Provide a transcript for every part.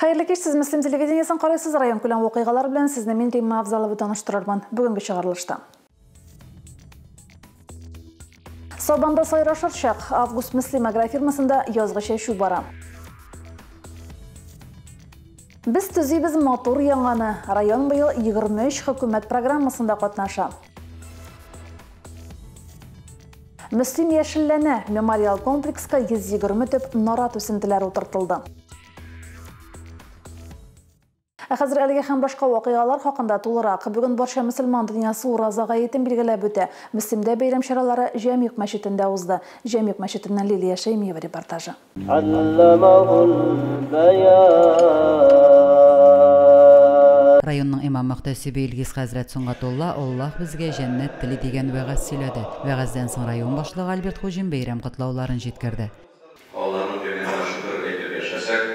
Хәерле кич, сез Мөслим телевидениесен карыйсыз, район күләм вакыйгалар белән сезне мин Римма Авзалова таныштырырмын. Бүгенге чыгарылышта. Сабанда сайрашыр чак. Август Мөслим агрофирмасында язгы чәчү бара. Без төзибез матур яңаны. Район быел 23 хөкүмәт программасында катнаша. Мөслим яшелләнә. Мемориал комплекска 120 төп нарат үсентеләре утыртылды. Ә хәзер әлеге һәм башка вакыйгалар хакында тулырак. Бүген барча мөселман дөньясы Ураза гаетен билгеләп үтә. Мөслимдә бәйрәм чаралары Җәмигъ мәчетендә узды. Җәмигъ мәчетеннән Лилия Шәймиева репортажы. Районның имам мөхтәсибе Илгиз хәзрәт Сөнгатулла Аллаһ безгә җәннәт тели дигән вәгазь сөйләде. Вәгазьдән соң район башлыгы Альберт Хуҗин бәйрәм котлауларын җиткерде. Аллаһның биргәненә шөкер әйтеп яшәсәк,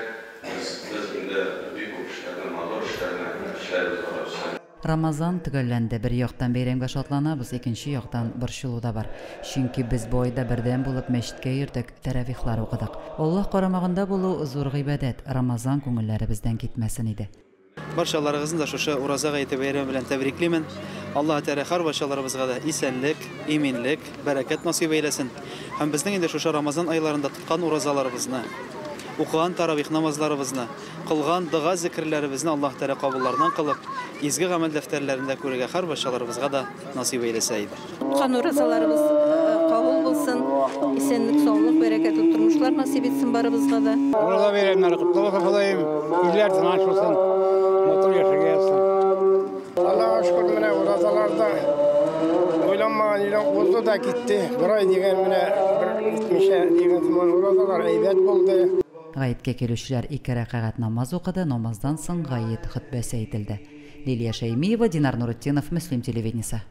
без инде бик күп эшләрне, матур эшләрне эшләрбез алайса. Рамазан төгәлләнде. Бер яктан бәйрәмгә шатланабыз, икенче яктан борчылу да бар. Чөнки без бу айда бердәм булып мәчеткә йөрдек, тәравихлар укыдык. Аллаһ карамагында булу зур гыйбадәт. Рамазан күңелләребездән китмәсен иде. Барчаларыгызны да шушы Ураза гаете бәйрәме белән тәбриклимен. Аллаһ Тәгалә һәр барчаларыбызга да исәнлек, иминлек, бәрәкәт насыйп әйләсен. Һәм безнең инде шушы Рамазан айларында тоткан уразаларыбызны, укыган таравих намазларыбызны, кылган дога зикерләребезне Аллаһ Тәгалә кабулларыннан кылып, изге гамәл дәфтәрләрендә күрергә һәр барчаларыбызга да насыйп әйләсә иде. Тоткан уразаларыбыз кабул булсын, исәнлек, саулык, бәрәкәтле тормышлар насыйп итсен барыбызга да. Ураза бәйрәмнәре котлы булсын, Ходаем, илләр тыныч булсын, матур яшәргә язсын. Аллаһка шөкер, менә уразаларда уйланмаган илән узды да китте. Бер ай дигән менә бер итмешә дигән сыман уразалар әйбәт булды. Гаеткә килүчеләр ике рәкәгать намаз укыды, намаздан соң гает хөтбәсе әйтелде. Лилия Шәймиева, Динар Нурутдинов, Мөслим телевидениесе.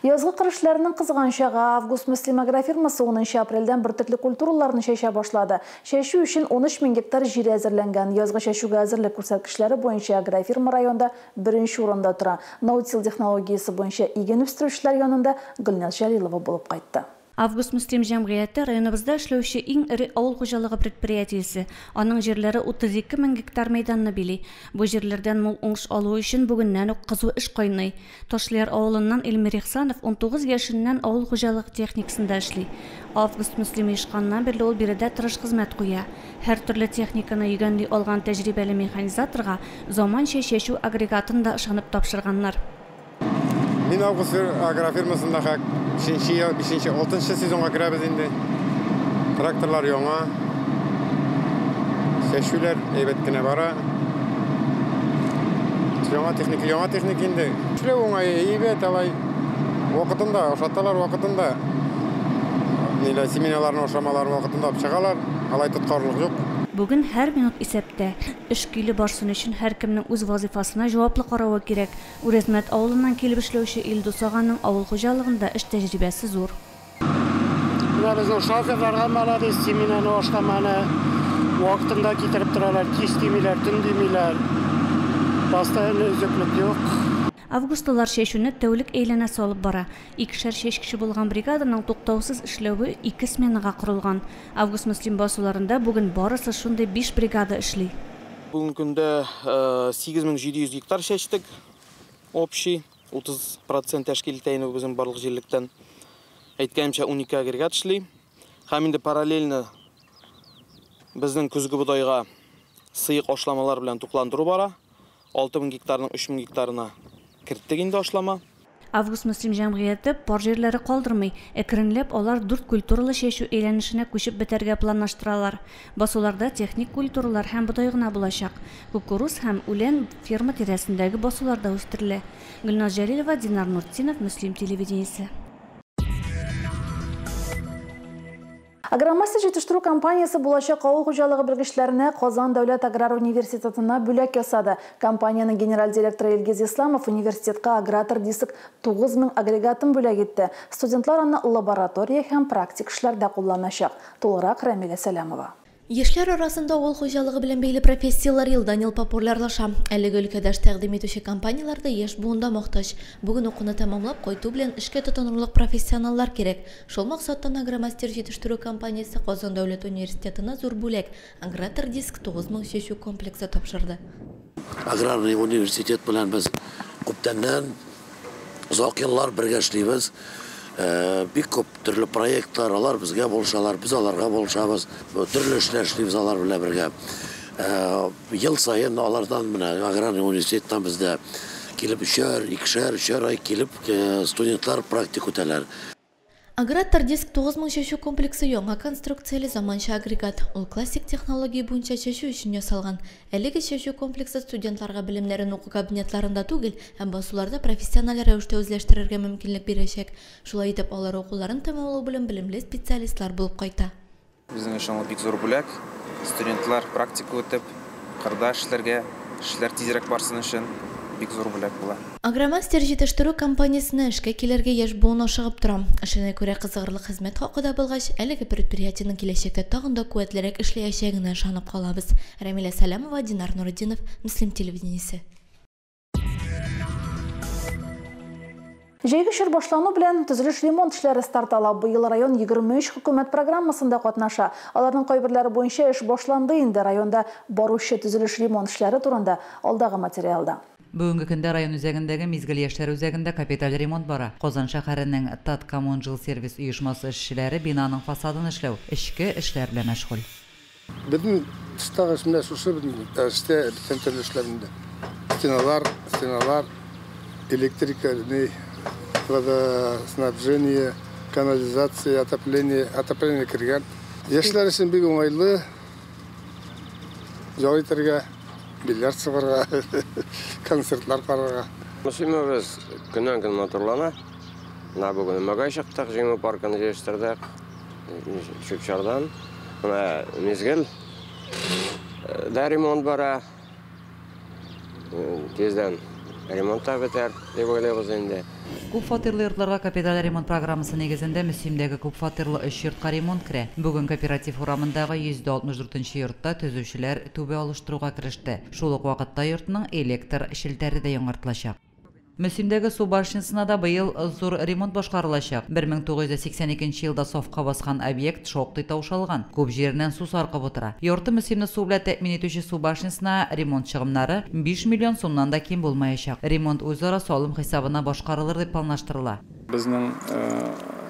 Язгы кыр эшләренең кызган чагы. Август Мөслим агрофирмасы 10 апрельдән бөртекле культураларны чәчә башлады. Чәчү өчен 13 мең гектар җир әзерләнгән. Язгы чәчүгә әзерлек күрсәткечләре буенча агрофирма районда беренче урында тора. Ноутил технологиясе буенча иген үстерүчеләр янында Гөлназ Җәлилова булып кайтты. Август Мөслим җәмгыяте районыбызда эшләүче иң эре авыл хуҗалыгы предприятиесе. Аның җирләре 32 мең гектар мәйданны били. Бу җирләрдән мул уңыш алу өчен бүгеннән үк кызу эш кайный. Ташлыяр авылыннан Эльмир Ихсанов 19 яшеннән авыл хуҗалыгы техникасында эшли. Август Мөслим оешканнан бирле ул биредә тырыш хезмәт куя. Һәр төрле техниканы йөгәнли алган тәҗрибәле механизаторга заманча чәчү агрегатын да ышанып тапшырганнар. Мин Август агрофирмасында хәк бишенче ел, бишенче, алтынчы сезонга керәбез инде. Тракторлар яңа. Чәчүләр әйбәт кенә бара. Яңа техника, яңа техника инде. Эшләү уңай, әйбәт алай. Вакытында ашаталар, вакытында. Ниләр, семеналарны, ашамаларны вакытында алып чыгалар. Алай тоткарлык юк. Бүген һәр минут исәптә. Эш көйле барсын өчен һәркемнең үз вазифасына җаваплы каравы кирәк. Үрәзмәт авылыннан килеп эшләүче Илдус аганың авыл хуҗалыгында эш тәҗрибәсе зур. Менә безнең шоферларга молодец, семенаны, ашламаны вакытында китереп торалар, кич димиләр, төн димиләр. Постоянно өзеклек юк. Августлылар чәчүне тәүлек әйләнә салып бара. Икешәр чәчкече булган бригаданың туктаусыз эшләве ике сменага корылган. Август Мөслим басуларында бүген барысы шундый 5 бригада эшли. Бүгенге көндә 8700 гектар чәчтек. Общий 30% тәшкил итә инде безнең барлык җирлектән. Әйткәнемчә, 12 агрегат эшли. Һәм инде параллельно безнең көзге бодайга сыек ашламалар белән тукландыру бара. 6000 гектарның 3000 гектарына керттек инде ашлама. Август Мөслим җәмгыяте пар җирләре калдырмый. Әкренләп алар 4 культуралы чәчү әйләнешенә күчеп бетәргә планлаштыралар. Басуларда техник культуралар һәм бодай гына булачак. Кукуруз һәм үлән ферма тирәсендәге басуларда үстерелә. Гөлназ Җәлилова, Динар Нуртдинов, Мөслим телевидениесе. Агромастер җитештерү компаниясе булачак авыл хуҗалыгы белгечләренә Казан дәүләт аграр университетына бүләк ясады. Компаниянең генераль директоры Илгиз Исламов университетка Агратор диск 9000 агрегатын бүләк итте. Студентлар аны лаборатория һәм практик эшләрдә кулланачак. Тулырак Рамилә Сәләмова. Яшьләр арасында авыл хуҗалыгы белән бәйле профессияләр елдан-ел популярлаша. Әлеге өлкәдә эш тәкъдим итүче компанияләр дә яшь буында мохтаҗ. Бүген укуны тәмамлап кайту белән эшкә тотынырлык профессионаллар кирәк. Шул максаттан Агромастер җитештерү компаниясе Казан дәүләт университетына зур бүләк Агратор Диск 9000 чәчү комплексы тапшырды. Аграрный университет белән без күптәннән озак еллар бергә эшлибез. Бик күп төрле проектлар, алар безгә булышалар, без аларга булышабыз. Төрле эшләр эшлибез алар белән бергә. Ел саен алардан менә аграрный университеттан бездә килеп өчәр, икешәр, өчәр ай килеп студентлар практик үтәләр. Агратор Диск 9000 чәчү комплексы яңа конструкцияле заманча агрегат. Ул классик технология буенча чәчү өчен ясалган. Әлеге чәчү комплексы студентларга белемнәрен уку кабинетларында түгел, ә басуларда профессиональ рәвештә үзләштерергә мөмкинлек бирәчәк. Шулай итеп, алар укуларын тәмамлау белән белемле специалистлар булып кайта. Безнең өчен ул бик зур бүләк. Студентлар практика үтеп, кырда эшләргә, эшләр тизрәк барсын өчен бик зур бүләк була. Агромастер җитештерү компаниясенә эшкә килергә яшь буын ашыгып тора. Эшенә күрә кызыгырлык хезмәт хакы да булгач, әлеге предприятиенең киләчәктә тагын да куәтлерәк эшләячәгенә ышанып калабыз. Рамилә Сәләмова, Динар Нуретдинов, Мөслим телевидениесе. Җәйге чор башлану белән төзелеш ремонт эшләре старт ала. Быел район 23 хөкүмәт программасында катнаша. Аларның кайберләре буенча эш башланды инде. Районда баручы төзелеш ремонт эшләре турында алдагы материалда. Бүгенге көндә район үзәгендәге Мизгел яшьләр үзәгендә капиталь ремонт бара. Казан шәһәренең Таткоммунжилсервис оешмасы эшчеләре бинаның фасадын эшләү, эчке эшләр белән мәшгуль. Безнең тыштагы эшмә шушы безнең эштә бөтен төрле эшләр инде. Стеналар, стеналар, электрика, водоснабжение, канализация, отопление, отопление кергән. Яшьләр өчен бик уңайлы. Ял итәргә, бильярд сыгарга, концертлар карарга. Мөслимебез көннән-көн матурлана. Менә бүген өмәгә чыктык, Җиңү паркын җыештырдык. Чүп-чардан. Менә Мизгел дә ремонт бара. Тиздән ремонт та бетәр дип уйлыйбыз инде. Күп фатирлы йортларга капиталь ремонт программасы нигезендә Мөслимдәге күп фатирлы 3 йортка ремонт керә. Бүген Кооператив урамындагы 164 йортта төзүчеләр түбә алыштыруга кереште. Шул ук вакытта йортның электр челтәре дә яңартылачак. Мөслимдәге су башнясына да быел зур ремонт башкарылачак. 1982 елда сафка баскан объект шактый таушалган. Күп җиреннән су саркып утыра. Йорты Мөслимне су белән тәэмин итүче су башнясына ремонт чыгымнары 5 миллион сумнан да ким булмаячак. Ремонт үзара салым хисабына башкарылыр дип планлаштырыла. Безнең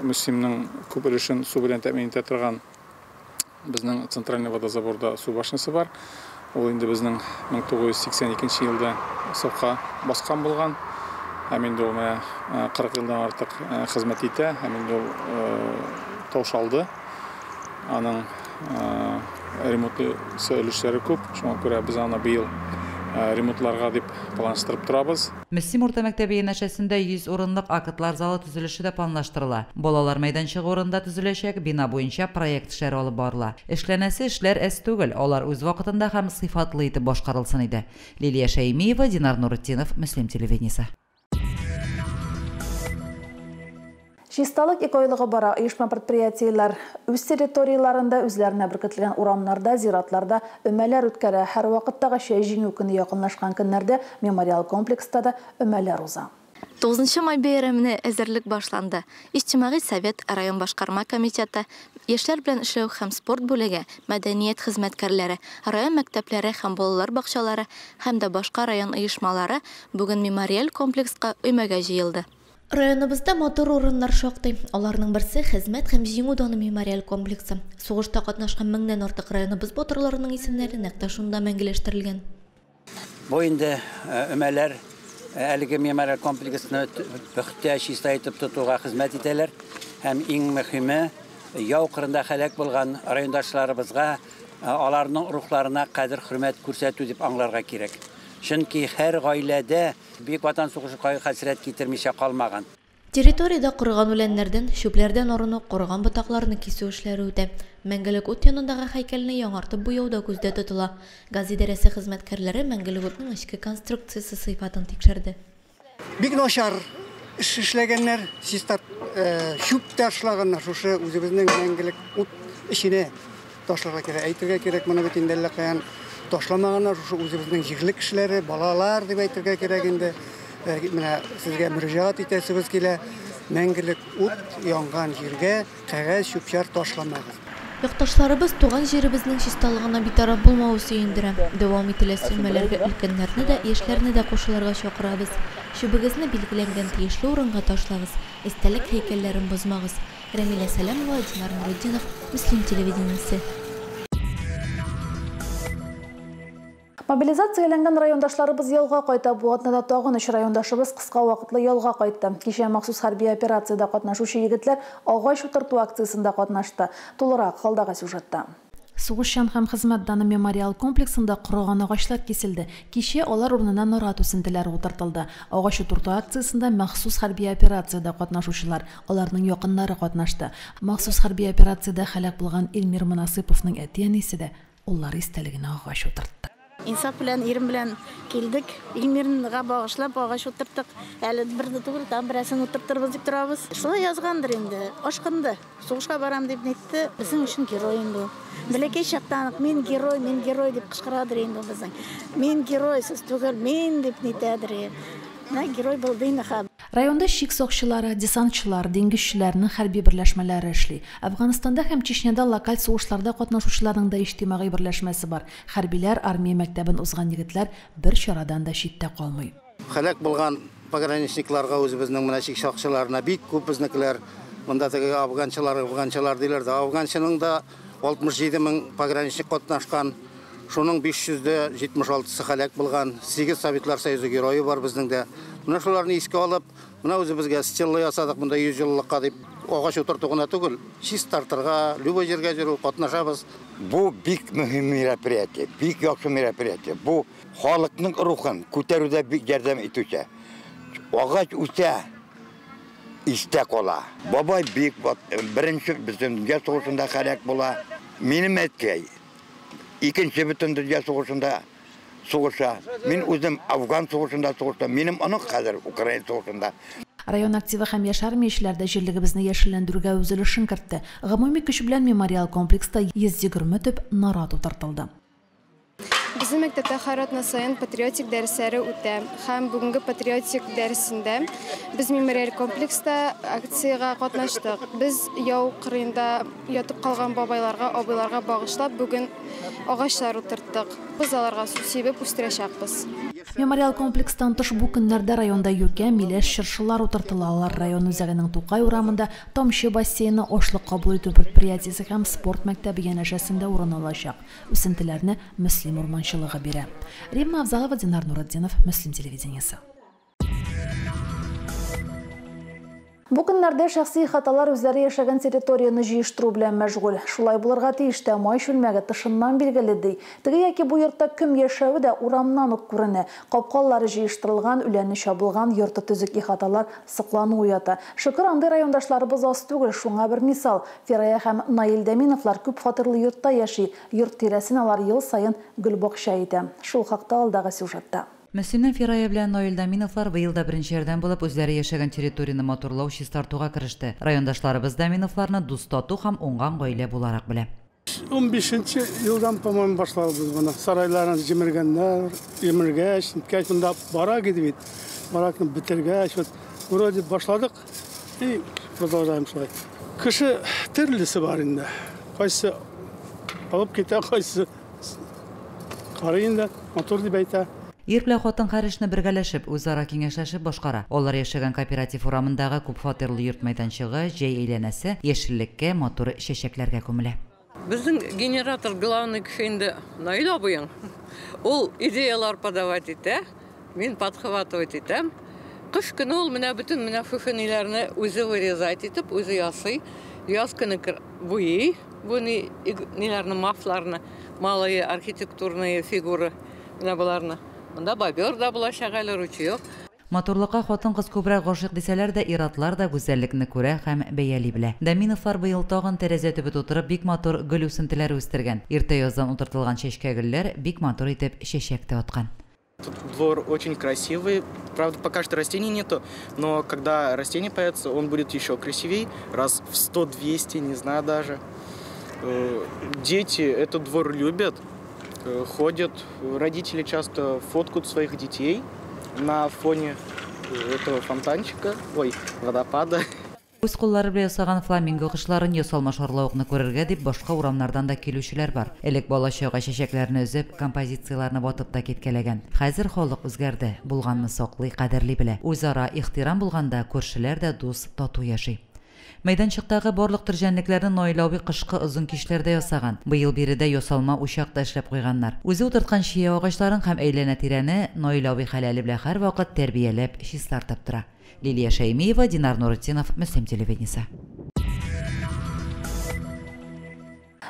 Мөслимнең күп өлешен су белән тәэмин итә торган безнең центральный водозаборда су башнясы бар. Ул инде безнең 1982 елда сафка баскан булган. Һәм инде ул менә 40 елдан артык хезмәт итә, һәм инде ул таушалды. Аның ремонтлысы өлешләре күп, шуңа күрә без аны быел ремонтларга дип планлаштырып торабыз. Мөслим урта мәктәбе янәшәсендә 100 урынлык актлар залы төзелеше дә планлаштырыла. Балалар мәйданчыгы урында төзеләчәк бина буенча проект эшләре алып барыла. Эшләнәсе эшләр әз түгел, алар үз вакытында һәм сыйфатлы итеп башкарылсын иде. Лилия Шәймиева, Динар Нуретдинов, Мөслим телевидениесе. Чисталык экойлыгы бара. Оешма предприятиеләр үз территорияләрендә үзләренә беркетелгән урамнарда, зиратларда өмәләр үткәрә. Һәр вакыттагыча Җиңү көне якынлашкан көннәрдә мемориал комплекста да өмәләр уза. 9 май бәйрәменә әзерлек башланды. Иҗтимагый совет, район башкарма комитеты, яшьләр белән эшләү һәм спорт бүлеге, мәдәният хезмәткәрләре, район мәктәпләре һәм балалар бакчалары һәм дә башка район оешмалары бүген мемориаль комплекска өмәгә җыелды. Районыбызда матур урыннар шактый. Аларның берсе Хезмәт һәм Җиңү даны мемориаль комплексы. Сугышта катнашкан меңнән артык районыбыз батырларының исемнәре нәкъ тә шунда мәңгеләштерелгән. Бу инде өмәләр әлеге мемориаль комплексны пөхтә, чиста итеп тотуга хезмәт итәләр. Һәм иң мөһиме, яу кырында һәлак булган райондашларыбызга, аларның рухларына кадер-хөрмәт күрсәтү дип аңларга кирәк. Чөнки һәр гаиләдә Бөек Ватан сугышы кайгы-хәсрәт китермичә калмаган. Территориядә корыган үләннәрдән, чүпләрдән арыну, корыган ботакларны кисү эшләре үтә. Мәңгелек ут янындагы һәйкәлне яңартып буяу да күздә тотыла. Газ идарәсе хезмәткәрләре мәңгелек утның эчке конструкциясе сыйфатын тикшерде. Бик начар эш эшләгәннәр, чиста чүп ташлаганнар шушы үзебезнең мәңгелек ут эченә. ташларга кирәк. Әйтергә кирәк, моны бит инде әллә каян ташламаганнар, шушы үзебезнең җирле кешеләре, балалар дип әйтергә кирәк инде. Менә сезгә мөрәҗәгать итәсебез килә. Мәңгелек ут янган җиргә кәгазь чүп-чар ташламагыз. Якташларыбыз туган җиребезнең чисталыгына битараф булмавы сөендерә. Дәвам ителәсе өмәләргә өлкәннәрне дә, яшьләрне дә кушылырга чакырабыз. Чүбегезне билгеләнгән тиешле урынга ташлагыз, истәлек һәйкәлләрен бозмагыз. Рәмилә Сәләмова, Динар Нуретдинов, Мөслим телевидениесе. Мобилизацияләнгән райондашларыбыз ялга кайта. Бу атнада тагын өч райондашыбыз кыска вакытлы ялга кайтты. Кичә махсус хәрби операциядә катнашучы егетләр агач утырту акциясендә катнашты. Тулырак алдагы сюжетта. Сугышчан һәм хезмәт даны мемориал комплексында корыган агачлар киселде. Кичә алар урынына нарат үсентеләре утыртылды. Агач утырту акциясендә махсус хәрби операциядә катнашучылар, аларның якыннары катнашты. Махсус хәрби операциядә һәлак булган Эльмир Монасыповның әти-әнисе дә уллары истәлегенә агач утыртты. Инсаф белән, ирем белән килдек. Илмирга багышлап агач утырттык. Әле бер дә түгел, тагын берәрсен утыртырбыз дип торабыз. Шулай язгандыр инде. Ашкынды. Сугышка барам дип нитте. Безнең өчен герой инде ул. Бәләкәй чактан ук мин герой, мин герой дип кычкырадыр инде ул безнең. Мин герой, сез түгел, мин дип нитәдер. Менә герой булды инде ха. Районда чик сакчылары, десантчылар, диңгезчеләрнең хәрби берләшмәләре эшли. Әфганстанда һәм Чечняда локаль сугышларда катнашучыларның да иҗтимагый берләшмәсе бар. Хәрбиләр, армия мәктәбен узган егетләр бер чарадан да читтә калмый. Һәлак булган пограничникларга, үзебезнең менә чик сакчыларына бик күп безнекеләр. Монда теге афганчылар, афганчылар диләр дә. Афганчының да 67 мең пограничник катнашкан. Шуның 576-сы һәлак булган. 8 Советлар Союзы герое бар безнең дә. Менә шуларны искә алып, менә үзебезгә стелла ясадык монда 100 еллыкка дип. Агач утырту гына түгел, чистартырга, любой җиргә йөрү, катнашабыз. Бу бик мөһим мероприятие, бик яхшы мероприятие. Бу халыкның рухын күтәрүдә бик ярдәм итүче. Агач үсә, истә кала. Бабай бик беренче бөтен дөнья сугышында һәлак була. Минем әткәй икенче бөтен дөнья сугышында сугыша. Мин үзем Афган сугышында сугыштым. Минем онык хәзер Украина сугышында. Район активы һәм яшь армиячеләр дә җирлегебезне яшелләндерүгә үз өлешен кертте. Гомуми көч белән мемориал комплекста 120 төп нарат утыртылды. Безнең мәктәптә һәр атна саен патриотик дәресләре үтә. Һәм бүгенге патриотик дәресендә без мемориаль комплекста акциягә катнаштык. Без яу кырыенда ятып калган бабайларга, абыйларга багышлап бүген агачлар утырттык. Без аларга су сибеп үстерәчәкбез. Мемориал комплекстан тыш бу көннәрдә районда юкә, миләш, чыршылар утыртыла. Алар район үзәгенең Тукай урамында Тамчы бассейны, ашлык кабул итү предприятиесе һәм спорт мәктәбе янәшәсендә урын алачак. Үсентеләрне Мөслим урманчылыгы бирә. Римма Авзалова, Динар Нуретдинов, Мөслим телевидениесе. Бу көннәрдә шәхси хаталар үзләре яшәгән территорияне җыештыру белән мәшгуль. Шулай булырга тиеш тә, май чүлмәге тышыннан билгеле ди. Теге яки бу йортта кем яшәве дә урамнан ук күренә. Капкаллары җыештырылган, үләне чабылган, йорты төзек ихаталар соклану уята. Шөкер, андый райондашларыбыз аз түгел, шуңа бер мисал. Фирая һәм Наил Дәминовлар күп фатирлы йортта яши. Йорт тирәсен алар ел саен гөлбакча итә. Шул хакта алдагы сюжетта. Мөслимнең Фирая белән Наил Дәминовлар быел да беренчеләрдән булып үзләре яшәгән территорияне матурлау, чистартуга кереште. Райондашларыбыз Дәминовларны дус, тату һәм уңган гаилә буларак белә. 15 елдан, по-моему, башладык без моны. Сарайларын җимергәннәр, җимергәч, ниткәч, монда барак иде бит. Баракны бетергәч, вот вроде башладык и продолжаем шулай. Кеше төрлесе бар инде. Кайсы алып китә, кайсы карый инде, матур дип әйтә. Ир белән хатын һәр эшне бергәләшеп, үзара киңәшләшеп башкара. Алар яшәгән кооператив урамындагы күп фатирлы йорт мәйданчыгы җәй әйләнәсе яшеллеккә, матур чәчәкләргә күмелә. Безнең генератор главный кеше инде Наил абыең. Ул идеялар подавать итә, мин подхватывать итәм. Кыш көне ул менә бөтен менә шушы ниләрне үзе вырезать итеп, үзе ясый. Яз көне буйый бу ниләрне, мафларны, малые архитектурные фигуры менә боларны. Монда бобер да булачак әле, ручеек. Матурлыкка хатын-кыз күбрәк гашыйк дисәләр дә, ир-атлар да гүзәллекне күрә һәм бәяли белә. Дәминовлар быел тагын тәрәзә төбе тутырып бик матур гөл үсентеләре үстергән. Иртә яздан утыртылган чәчкә гөлләр бик матур итеп чәчәк тә аткан. Тут двор очень красивый. Правда, пока что растений нету, но когда растения появятся, он будет еще красивей, раз в 100-200, не знаю даже. Дети этот двор любят, ходят. Родители часто фоткают своих детей на фоне этого фонтанчика, ой, водопада. Үз куллары белән ясаган фламинго кошларын, ясалма шарлавыкны күрергә дип башка урамнардан да килүчеләр бар. Элек бала-чага чәчәкләрне өзеп, композицияләрне ватып та киткәләгән. Хәзер халык үзгәрде, булганны саклый, кадерли белә. Үзара ихтирам булганда күршеләр дә дус, тату яши. Мәйданчыктагы барлык төр җәнлекләрне Наил абый кышкы озын кичләрдә ясаган. Быел биредә ясалма учак та эшләп куйганнар. Үзе утырткан чия агачларын һәм әйләнә-тирәне Наил абый хәләле белән һәрвакыт тәрбияләп, чистартып тора. Лилия Шәймиева, Динар Нуретдинов, Мөслим телевидениесе.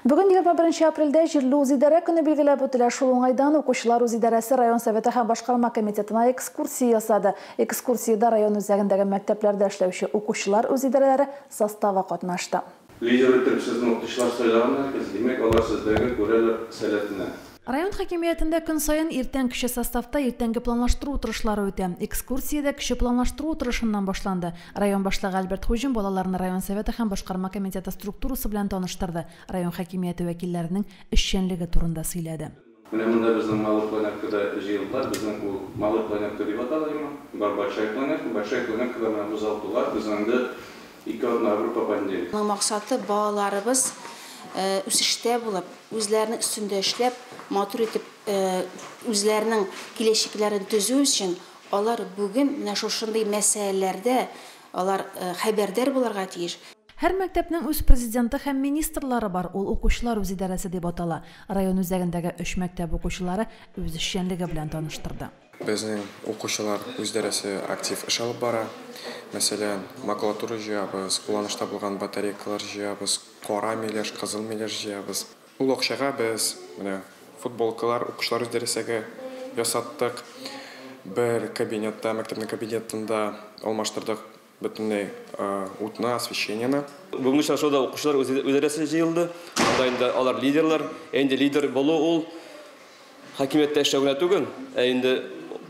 Бүген 21 апрельдә җирле үзидарә көне билгеләп үтелә. Шул уңайдан укучылар үзидарәсе район советы һәм башкарма комитетына экскурсия ясады. Экскурсиядә район үзәгендәге мәктәпләрдә эшләүче укучылар үзидарәләре составы катнашты. Лидер итеп сезне укытучылар сайлаганнар, димәк, алар сездәге күрәләр сәләтне. Район хакимиятендә көн саен иртән кече составта иртәнге планлаштыру утырышлары үтә. Экскурсиядә кече планлаштыру утырышыннан башланды. Район башлыгы Альберт Хуҗин балаларны район советы һәм башкарма комитеты структурасы белән таныштырды. Район хакимияте вәкилләренең эшчәнлеге турында сөйләде. Менә монда безнең малый планеркада җыелдылар. Безнең ул малый планерка дип атала инде. Бар большая планерка, большая планеркада менә бу зал тула. Без анда ике атна бер по понедельник. Моның максаты балаларыбыз үсештә булып, үзләренең өстендә эшләп, матур итеп үзләренең киләчәкләрен төзү өчен алар бүген менә шушындый мәсьәләләрдә алар хәбәрдар булырга тиеш. Һәр мәктәпнең үз президенты һәм министрлары бар. Ул укучылар үзидарәсе дип атала. Район үзәгендәге 3 мәктәп укучылары үз эшчәнлеге белән таныштырды. Безнең укучылар үзидарәсе актив эш алып бара. Мәсәлән, макулатура җыябыз, кулланышта булган батарейкалар җыябыз, кара миләш, кызыл миләш җыябыз. Ул акчага без менә футболкалар укучылар үзидарәсегә ясаттык. Бер кабинетта, мәктәпнең кабинетында алмаштырдык бөтенләй утны, освещениены. Бүгенге очрашуда укучылар үзидарәсе җыелды. Анда инде алар лидерлар. Инде лидер булу ул хакимияттә эшләү генә түгел, ә инде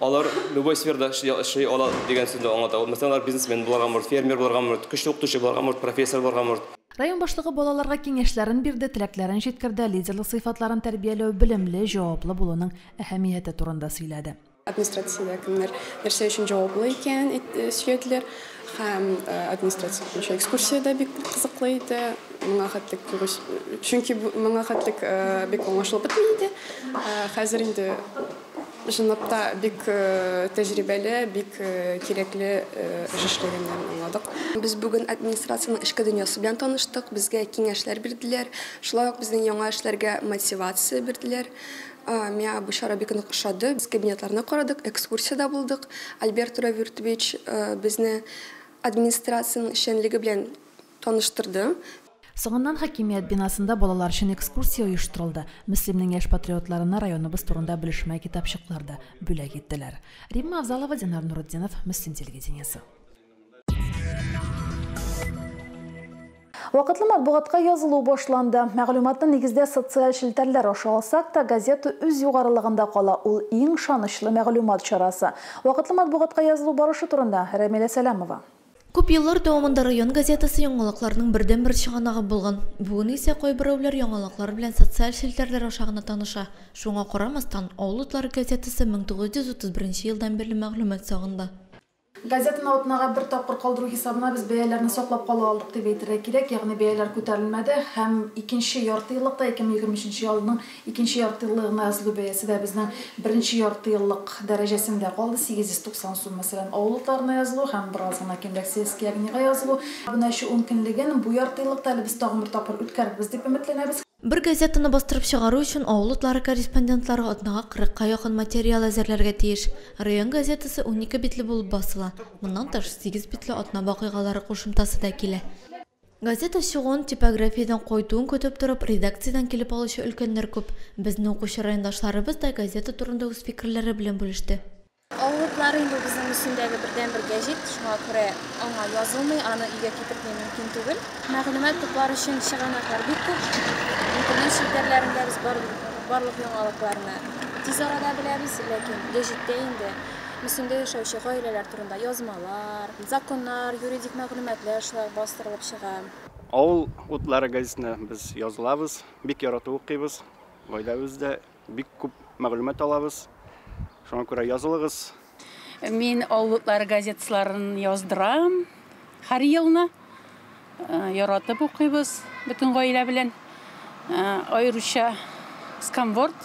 алар любой сферада эшли ала дигән сүзне аңлата. Мәсәлән, алар бизнесмен булырга мөмкин, фермер булырга мөмкин, көчле укытучы булырга мөмкин, профессор булырга мөмкин. Район башлыгы балаларга киңәшләрен бирде, теләкләрен җиткерде, лидерлык сыйфатларын тәрбияләү, белемле, җаваплы булуның әһәмияте турында сөйләде. Администрациядә кемнәр нәрсә өчен җаваплы икән сөйләделәр һәм администрация буенча экскурсия дә бик кызыклы иде. Моңа хәтлек, чөнки моңа хәтлек бик аңлашылып бетми иде. Хәзер инде чынлап та бик тәҗрибәле, бик кирәкле эш эшләгәннәрен аңладык. Без бүген администрациянең эчке дөньясы белән таныштык, безгә киңәшләр бирделәр, шулай ук безнең яңа эшләргә мотивация бирделәр. Миңа бу чара бик нык ошады. Без кабинетларны карадык, экскурсиядә булдык. Альберт Равертович безне администрациянең эшчәнлеге белән таныштырды. Соңыннан хакимият бинасында балалар өчен экскурсия оештырылды. Мөслимнең яшь патриотларына районыбыз турында белешмә китапчыклар да бүләк иттеләр. Римма Авзалова, Динар Нуретдинов, Мөслим телевидениесе. Вакытлы матбугатка язылу башланды. Мәгълүматны нигездә социаль челтәрләр аша алсак та, газета үз югарылыгында кала. Ул иң ышанычлы мәгълүмат чарасы. Вакытлы матбугатка язылу барышы турында Рәмилә Сәләмова. Күп еллар дәвамында район газетасы яңалыкларның бердәнбер чыганагы булган. Бүген исә кайберәүләр яңалыклар белән социаль челтәрләр аша гына таныша. Шуңа карамастан, Авыл утлары газетасы 1931 елдан бирле мәгълүмат сагында. Газетаны атнага бер тапкыр калдыру хисабына без бәяләрне саклап кала алдык дип әйтергә кирәк, ягъни бәяләр күтәрелмәде һәм икенче ярты еллыкта 2023 елның икенче ярты еллыгына язылу бәясе дә безнең беренче ярты еллык дәрәҗәсендә калды. 890 сум мәсәлән авыл утларына язылу һәм бераз гына кимрәк сельский огнига язылу. Абунәче 10 көнлеген бу ярты еллыкта әле без тагын бер тапкыр үткәрербез дип өметләнәбез. Бер газетаны бастырып чыгару өчен авыл утлары корреспондентлары атнага 40-ка якын материал әзерләргә тиеш. Район газетасы 12 битле булып басыла. Моннан тыш 8 битле атна вакыйгалары кушымтасы да килә. Газета чыгуын типографиядән кайтуын көтеп торып, редакциядән килеп алучы өлкәннәр күп. Безнең укучы райондашларыбыз да газета турында үз фикерләре белән бүлеште. Авыл утлары инде безнең Мөслимдәге бердәнбер гәҗит, шуңа күрә аңа язылмый, аны өйгә китерергә мөмкин түгел. Мәгълүмат туплар өчен чыганаклар бик күп. Интернет челтәрләрендә без барлык яңалыкларны тиз арада беләбез, ләкин гәҗиттә инде Мөслимдә яшәүче гаиләләр турында язмалар, законнар, юридик мәгълүматлар шулай бастырылып чыга. Авыл утлары газетасына без язылабыз, бик яратып укыйбыз. Гаиләбездә бик күп мәгълүмат алабыз. Шуңа күрә язылыгыз. Мин Авыл утлары газеталарын яздырам һәр елны. Яратып укыйбыз бөтен гаилә белән. Аеруча сканворд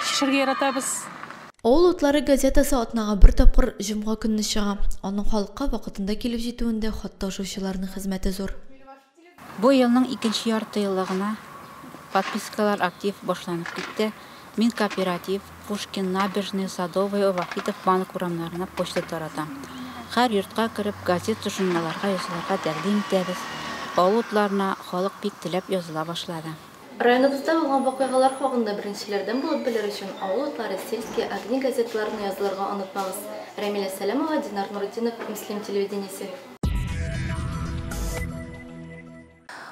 чишәргә яратабыз. Авыл утлары газетасы атнага бер тапкыр җомга көнне чыга. Аның халыкка вакытында килеп җитүендә хат ташучыларның хезмәте зур. Бу елның икенче яртыеллыгына подпискалар актив башланып китте. Мин Кооператив, Пушкин, Набережный, Садовая, Вахитов банк урамнарына почта таратам. Һәр йортка кереп, газета, журналларга язылырга тәкъдим итәбез. Авыл утларына халык бик теләп языла башлады. Районыбызда булган вакыйгалар хакында беренчеләрдән булып белер өчен Авыл утлары, Сельские огни газеталарына язылырга онытмагыз. Рәмилә Сәләмова, Динар Нуретдинов, Мөслим телевидениесе.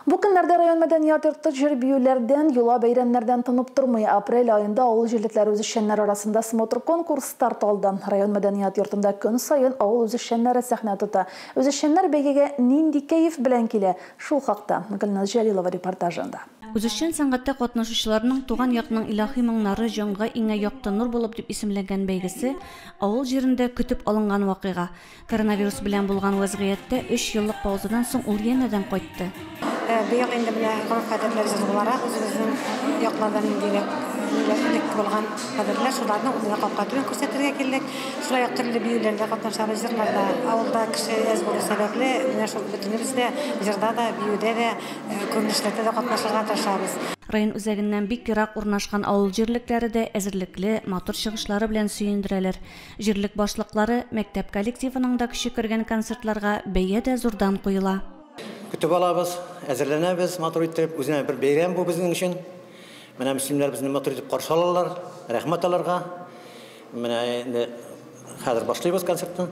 Бу көннәрдә район мәдәният йорты җыр-биюләрдән, йола бәйрәмнәрдән тынып тормый. Апрель аенда авыл җирлекләре үзешчәннәре арасында смотр-конкурс старт алды. Район мәдәният йортында көн саен авыл үзешчәннәре сәхнә тота. Үзешчәннәр бәйгегә нинди кәеф белән килә? Шул хакта Гөлназ Җәлилова репортажында. Үзешчән сәнгатьтә катнашучыларның Туган якның илаһи моңнары җанга иңә якты нур булып дип исемләнгән бәйгесе авыл җирендә көтеп алынган вакыйга. Коронавирус белән булган вәзгыятьтә өч еллык паузадан соң ул янәдән кайтты. Быел инде менә гореф-гадәтләр җыры буларак үзебезнең якларда ниндирәк элек булган гадәтләр, шуларны үзенә капка төбен күрсәтергә килдек. Шулай ук төрле биюләрдә катнашабыз, җырларда. Авылда кеше әз булу сәбәпле, менә шул бөтенебез дә җырда да, биюдә дә, күренешләрдә дә катнашырга тырышабыз. Район үзәгеннән бик ерак урнашкан авыл җирлекләре дә әзерлекле, матур чыгышлары белән сөендерәләр. Җирлек башлыклары, мәктәп коллективының да көче кергән концертларга бәя дә зурдан куела. Көтеп алабыз, әзерләнәбез матур итеп, үзенә бер бәйрәм бу безнең өчен. Менә мөслимнәр безне матур итеп каршы алалар, рәхмәт аларга. Менә инде хәзер башлыйбыз концертны.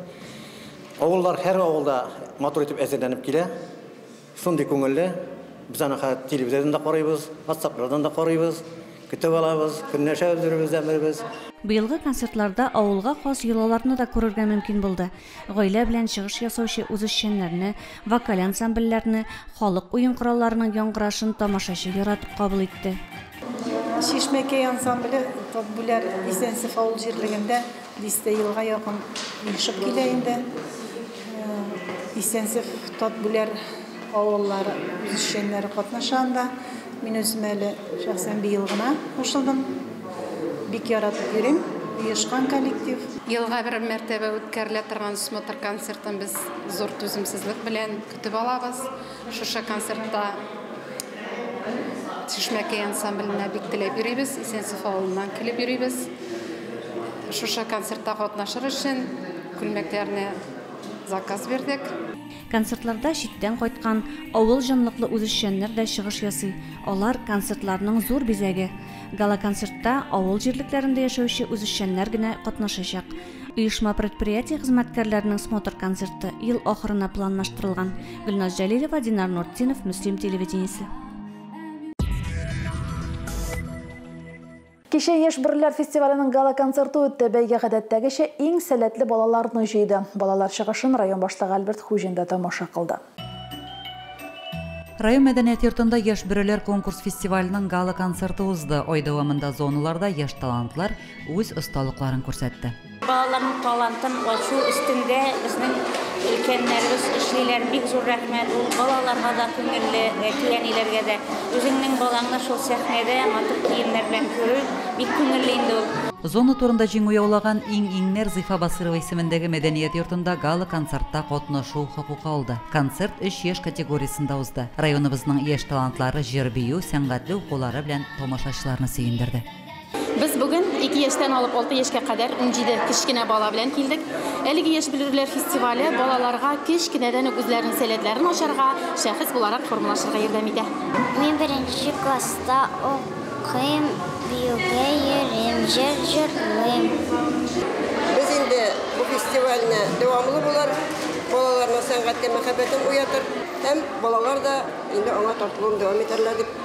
Авыллар һәр авылда матур итеп әзерләнеп килә. Шундый күңелле. Без аны хәзер телевизордан да карыйбыз, WhatsApp-лардан да карыйбыз, көтеп алабыз, көнләшәбез беребездән беребез. Быелгы концертларда авылга хас йолаларны да күрергә мөмкин булды. Гаилә белән чыгыш ясаучы үзешчәннәрне, вокаль ансамбльләрне, халык уен коралларының яңгырашын тамашачы яратып кабул итте. Чишмәкәй ансамбле Татбүләр Исәнсеф авыл җирлегендә дистә елга якын оешып килә инде. Исәнсеф, Татбүләр авыллары үзешчәннәре катнаша анда. Мин үзем әле шәхсән быел гына кушылдым. Бик яратып йөрим, оешкан коллектив. Елга бер мәртәбә үткәрелә торган смотр концертын без зур түземсезлек белән көтеп алабыз. Шушы концертта Чишмәкәй ансамбленә бик теләп йөрибез, Исәнсеф авылыннан килеп йөрибез. Шушы концертта катнашыр өчен күлмәкләрне заказ бирдек. Концертларда читтән кайткан авыл җанлыклы үзешчәннәр дә чыгыш ясый. Алар концертларның зур бизәге. Гала-концертта авыл җирлекләрендә яшәүче үзешчәннәр генә катнашачак. Оешма предприятие хезмәткәрләренең смотр концерты ел ахырына планлаштырылган. Гөлназ Җәлилова, Динар Нуртдинов, Мөслим телевидениесе. Кичә Яшь бөреләр фестиваленең гала-концерты үтте. Бәйге гадәттәгечә иң сәләтле балаларны җыйды. Балалар чыгышын район башлыгы Альберт Хуҗин да тамаша кылды. Район мәдәният йортында Яшь бөреләр конкурс фестиваленең гала-концерты узды. Ай дәвамында зоналарда яшь талантлар үз осталыкларын күрсәтте. Балаларның талантын ачу өстендә безнең өлкәннәребез эшлиләр. Бик зур рәхмәт. Ул балаларга да күңелле, әти-әниләргә дә. Үзеңнең балаңны шул сәхнәдә матур киемнәр белән күрү бик күңелле инде ул. Зона турында җиңү яулаган иң-иңнәр Зифа Басырова исемендәге мәдәният йортында гала-концертта катнашу хокукы алды. Концерт өч яшь категориясендә узды. Районыбызның яшь талантлары җыр-бию, сәнгатьле укулары белән тамашачыларны сөендерде. Без бүген 2 яшьтән алып 6 яшькә кадәр 17 кечкенә бала белән килдек. Әлеге Яшь бөреләр фестивале балаларга кечкенәдән үк үзләренең сәләтләрен ачарга, шәхес буларак формалашырга ярдәм итә. Мин беренче класста укыйм, биюгә йөрим, җыр җырлыйм. Без инде бу фестивальне дәвамлы булыр, балаларның сәнгатькә мәхәббәтен уятыр һәм балалар да инде аңа тартылуын дәвам итәрләр дип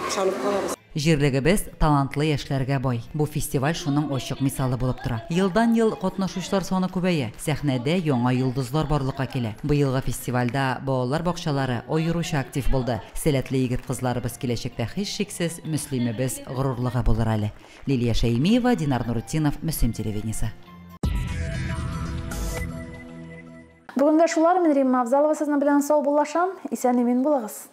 ышанып калабыз. Җирлегебез талантлы яшьләргә бай. Бу фестиваль шуның ачык мисалы булып тора. Елдан-ел катнашучылар саны күбәя, сәхнәдә яңа йолдызлар барлыкка килә. Быелгы фестивальдә балалар бакчалары аеруча актив булды. Сәләтле егет-кызларыбыз киләчәктә һичшиксез Мөслимебез горурлыгы булыр әле. Лилия Шәймиева, Динар Нуретдинов, Мөслим телевидениесе. Бүгенгә шулар, мин Римма Авзалова сезнең белән саубуллашам. Исән-имин булыгыз.